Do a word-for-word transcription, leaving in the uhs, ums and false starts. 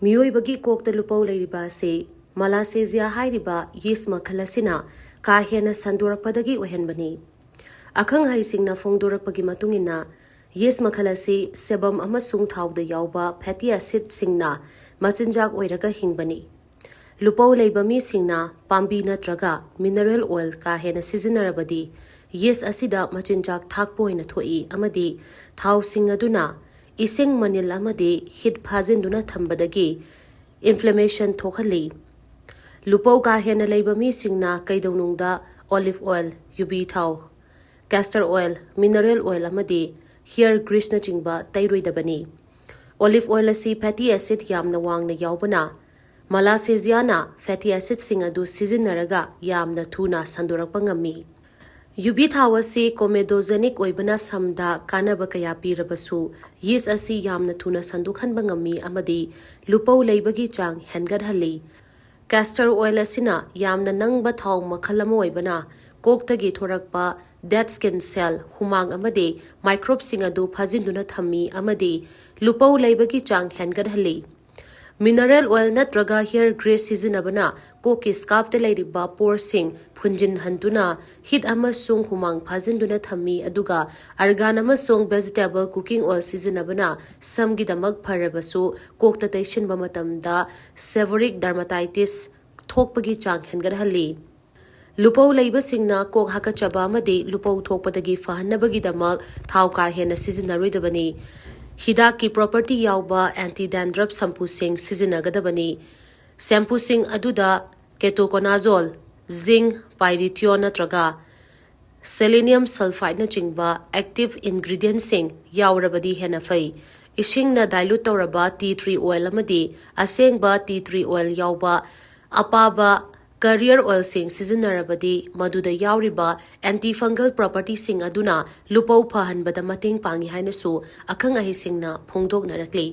ꯃꯤꯑꯣꯏꯕꯒꯤ ꯀꯣꯛꯇ ꯂꯨꯄꯧ ꯂꯩꯔꯤꯕ ꯑꯁꯤ ꯃꯂꯥꯁꯦꯖꯤꯌꯥ ꯍꯥꯏꯔꯤꯕ ꯌꯤꯁ ꯃꯈꯜ ꯑꯁꯤꯅ ꯀꯥ ꯍꯦꯟꯅ ꯁꯟꯗꯣꯔꯛꯄꯗꯒꯤ ꯑꯣꯏꯍꯟꯕꯅꯤ꯫ ꯑꯈꯪ ꯑꯍꯩꯁꯤꯡꯅ ꯐꯣꯡꯗꯣꯔꯛꯄꯒꯤ ꯃꯇꯨꯡ ꯏꯟꯅ, ꯌꯤꯁ ꯃꯈꯜ ꯑꯁꯤ ꯁꯦꯕꯝ ꯑꯃꯁꯨꯡ ꯊꯥꯎꯗ ꯌꯥꯎꯕ ꯐꯦꯇꯤ ꯑꯦꯁꯤꯗꯁꯤꯡꯅ ꯃꯆꯤꯟꯖꯥꯛ ꯑꯣꯏꯔꯒ ꯍꯤꯡꯕꯅꯤ꯫ ꯂꯨꯄꯧ ꯂꯩꯕ ꯃꯤꯁꯤꯡꯅ ꯄꯥꯝꯕꯤ ꯅꯠꯇ꯭ꯔꯒ ꯃꯤꯅꯔꯦꯜ ꯑꯣꯏꯜ ꯀꯥ ꯍꯦꯟꯅ ꯁꯤꯖꯤꯟꯅꯔꯕꯗꯤ, ꯌꯤꯁ ꯑꯁꯤꯗ ꯃꯆꯤꯟꯖꯥꯛ ꯊꯥꯛꯄ ꯑꯣꯏꯅ ꯊꯣꯛꯏ ꯑꯃꯗꯤ ꯊꯥꯎꯁꯤꯡ ꯑꯗꯨꯅ ꯏꯁꯤꯡ ꯃꯅꯤꯜ ꯑꯃꯗꯤ ꯍꯤꯠ ꯐꯥꯖꯤꯟꯗꯨꯅ ꯊꯝꯕꯗꯒꯤ ꯏꯟꯐ꯭ꯂꯦꯃꯦꯁꯟ ꯊꯣꯛꯍꯜꯂꯤ꯫ ꯂꯨꯄꯧ ꯀꯥ ꯍꯦꯟꯅ ꯂꯩꯕ ꯃꯤꯁꯤꯡꯅ ꯀꯩꯗꯧꯅꯨꯡꯗ ꯑꯣꯂꯤꯚ ꯑꯣꯏꯜ, ꯌꯨꯕꯤ ꯊꯥꯎ, ꯀꯦꯁꯇꯔ ꯑꯣꯏꯜ, ꯃꯤꯅꯔꯦꯜ ꯑꯣꯏꯜ ꯑꯃꯗꯤ ꯍꯤꯌꯔ ꯒ꯭ꯔꯤꯁꯅꯆꯤꯡꯕ ꯇꯩꯔꯣꯏꯗꯕꯅꯤ꯫ ꯑꯣꯂꯤꯚ ꯑꯣꯏꯜ ꯑꯁꯤ ꯐꯦꯇꯤ ꯑꯦꯁꯤꯗ ꯌꯥꯝꯅ ꯋꯥꯡꯅ ꯌꯥꯎꯕꯅ, ꯃꯂꯥꯁꯦꯖꯤꯌꯥꯅ ꯐꯦꯇꯤ ꯑꯦꯁꯤꯗꯁꯤꯡ ꯑꯗꯨ ꯁꯤꯖꯤꯟꯅꯔꯒ ꯌꯥꯝꯅ ꯊꯨꯅ ꯁꯟꯗꯣꯔꯛꯄ ꯉꯝꯃꯤ꯫ ꯌꯨꯕꯤ ꯊꯥꯎ ꯑꯁꯤ ꯀꯣꯃꯦꯗꯣꯖꯦꯅꯤꯛ ꯑꯣꯏꯕꯅ ꯁꯝꯗ ꯀꯥꯟꯅꯕ ꯀꯌꯥ ꯄꯤꯔꯕꯁꯨ, ꯌꯤꯁ ꯑꯁꯤ ꯌꯥꯝꯅ ꯊꯨꯅ ꯁꯟꯗꯣꯛꯍꯟꯕ ꯉꯝꯃꯤ ꯑꯃꯗꯤ ꯂꯨꯄꯧ ꯂꯩꯕꯒꯤ ꯆꯥꯡ ꯍꯦꯟꯒꯠꯍꯜꯂꯤ꯫ ꯀꯦꯁꯇꯔ ꯑꯣꯏꯜ ꯑꯁꯤꯅ ꯌꯥꯝꯅ ꯅꯪꯕ ꯊꯥꯎ ꯃꯈꯜ ꯑꯃ ꯑꯣꯏꯕꯅ, ꯀꯣꯛꯇꯒꯤ ꯊꯣꯔꯛꯄ ꯗꯦꯗ ꯁ꯭ꯀꯤꯟ ꯁꯦꯜ, ꯍꯨꯃꯥꯡ ꯑꯃꯗꯤ ꯃꯥꯏꯀ꯭ꯔꯣꯕꯁꯤꯡ ꯑꯗꯨ ꯐꯥꯖꯤꯟꯗꯨꯅ ꯊꯝꯃꯤ ꯑꯃꯗꯤ ꯂꯨꯄꯧ ꯂꯩꯕꯒꯤ ꯆꯥꯡ ꯍꯦꯟꯒꯠꯍꯜꯂꯤ꯫ ꯃꯤꯅꯔꯦꯜ ꯑꯣꯏꯜ ꯅꯠꯇ꯭ꯔꯒ ꯍꯤꯌꯔ ꯒ꯭ꯔꯤꯁ ꯁꯤꯖꯤꯟꯅꯕꯅ ꯀꯣꯛꯀꯤ ꯁ꯭ꯀꯥꯜꯞꯇ ꯂꯩꯔꯤꯕ ꯄꯣꯔꯁꯤꯡ ꯐꯨꯟꯖꯤꯟꯍꯟꯗꯨꯅ ꯍꯤꯠ ꯑꯃꯁꯨꯡ ꯍꯨꯃꯥꯡ ꯐꯥꯖꯤꯟꯗꯨꯅ ꯊꯝꯃꯤ, ꯑꯗꯨꯒ ꯑꯔꯒꯥꯟ ꯑꯃꯁꯨꯡ ꯚꯦꯖꯤꯇꯦꯕꯜ ꯀꯨꯀꯤꯡ ꯑꯣꯏꯜ ꯁꯤꯖꯤꯟꯅꯕꯅ ꯁꯝꯒꯤꯗꯃꯛ ꯐꯔꯕꯁꯨ, ꯀꯣꯛꯇ ꯇꯩꯁꯤꯟꯕ ꯃꯇꯝꯗ ꯁꯦꯕꯣꯔꯤꯛ ꯗꯔꯃꯥꯇꯥꯏꯇꯤꯁ ꯊꯣꯛꯄꯒꯤ ꯆꯥꯡ ꯍꯦꯟꯒꯠꯍꯜꯂꯤ꯫ ꯂꯨꯄꯧ ꯂꯩꯕꯁꯤꯡꯅ ꯀꯣꯛ ꯍꯥꯀꯠꯆꯕ ꯑꯃꯗꯤ ꯂꯨꯄꯧ ꯊꯣꯛꯄꯗꯒꯤ ꯐꯍꯟꯅꯕꯒꯤꯗꯃꯛ ꯊꯥꯎ ꯀꯥ ꯍꯦꯟꯅ ꯁꯤꯖꯤꯟꯅꯔꯣꯏꯗꯕꯅꯤ꯫ ꯍꯤꯗꯥꯛꯀꯤ ꯄ꯭ꯔꯣꯄꯔꯇꯤ ꯌꯥꯎꯕ ꯑꯦꯟꯇꯤ ꯗꯦꯟꯗ꯭ꯔꯐ ꯁꯝꯄꯨꯁꯤꯡ ꯁꯤꯖꯤꯟꯅꯒꯗꯕꯅꯤ꯫ ꯁꯦꯝꯄꯨꯁꯤꯡ ꯑꯗꯨꯗ ꯀꯦꯇꯣꯀꯣꯅꯥꯖꯣꯜ, ꯖꯤꯡ, ꯄꯥꯏꯔꯤꯊꯤꯌꯣꯟ ꯅꯠꯇ꯭ꯔꯒ ꯁꯦꯂꯦꯅꯤꯌꯝ ꯁꯜꯐꯥꯏꯗꯅꯆꯤꯡꯕ ꯑꯦꯛꯇꯤꯚ ꯏꯟꯒ꯭ꯔꯤꯗꯤꯌꯦꯟꯠꯁꯤꯡ ꯌꯥꯎꯔꯕꯗꯤ ꯍꯦꯟꯅ ꯐꯩ꯫ ꯏꯁꯤꯡꯅ ꯗꯥꯏꯂꯨꯠ ꯇꯧꯔꯕ ꯇꯤ ꯇ꯭ꯔꯤ ꯑꯣꯏꯜ ꯑꯃꯗꯤ ꯑꯁꯦꯡꯕ ꯇꯤ ꯇ꯭ꯔꯤ ꯑꯣꯏꯜ ꯌꯥꯎꯕ ꯑꯄꯥꯕ ꯀꯦꯔꯤꯌꯔ ꯑꯣꯏꯜꯁꯤꯡ ꯁꯤꯖꯤꯟꯅꯔꯕꯗꯤ, ꯃꯗꯨꯗ ꯌꯥꯎꯔꯤꯕ ꯑꯦꯟꯇꯤ ꯐꯪꯒꯜ ꯄ꯭ꯔꯣꯄꯔꯇꯤꯁꯤꯡ ꯑꯗꯨꯅ ꯂꯨꯄꯧ ꯐꯍꯟꯕꯗ ꯃꯇꯦꯡ ꯄꯥꯡꯏ ꯍꯥꯏꯅꯁꯨ ꯑꯈꯪ ꯑꯍꯩꯁꯤꯡꯅ ꯐꯣꯡꯗꯣꯛꯅꯔꯛꯂꯤ꯫